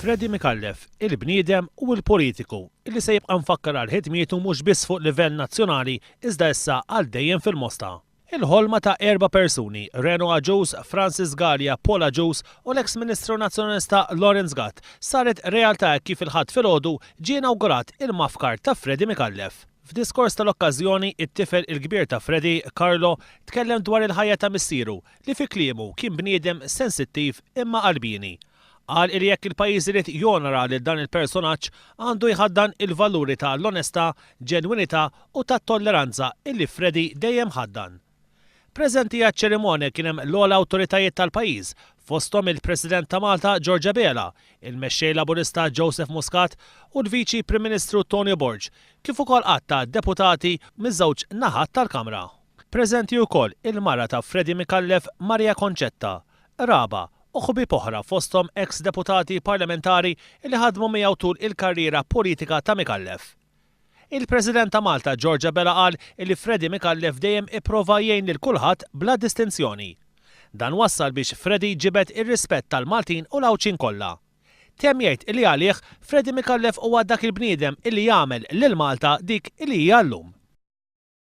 Freddie Micallef, il-bniedem u l-politiku li se jibqa' mfakkar għal ħidmietu mhux biss fuq livell nazzjonali iżda issa għal dejjem fil-Mosta. Il-ħolma ta' erba' persuni, Reno Agius, Francis Galea, Paul Agius u l-eks Ministru Nazzjonalista Lawrence Gatt, saret realtà hekk kif il-Ħadd filgħodu ġie inawgurat il-mafkar ta' Freddie Micallef. F'diskors tal-okkażjoni, it-tifel il-kbir ta' Freddie, Carlo, tkellem dwar il-ħajja ta' missieru, li fi kliemu kien bniedem sensittiv imma qalbieni. Qal li jekk il-pajjiż irid jonora lil dan il-personaġġ għandu jħaddan il-valuri ta' l-onestà, ġenwinità u tat-tolleranza illi Freddie dejjem ħaddan. Preżenti għaċ-ċerimonja kien hemm l-ogħla awtoritajiet tal-pajjiż, fosthom il-President ta' Malta George Abela, il-Mexxej Laburista Joseph Muscat u l-Viċi Prim Ministru Tonio Borg, kif ukoll għadd ta' deputati miż-żewġ naħat tal-Kamra. Preżenti wkoll il-mara ta' Freddie Micallef Maria Concetta, qraba u ħbieb oħra fosthom eks deputati parlamentari li ħadmu miegħu tul il-karriera politika ta' Micallef. Il-President ta' Malta George Abela qal li Freddie Micallef dejjem ipprova jgħin lil kulħadd bla distinzjoni. Dan wassal biex Freddie ġibed ir-rispett tal-Maltin u l-Għawdxin kollha. Temm jgħid li għalih Freddie Micallef huwa dak il-bniedem li jagħmel lil Malta dik li hija llum.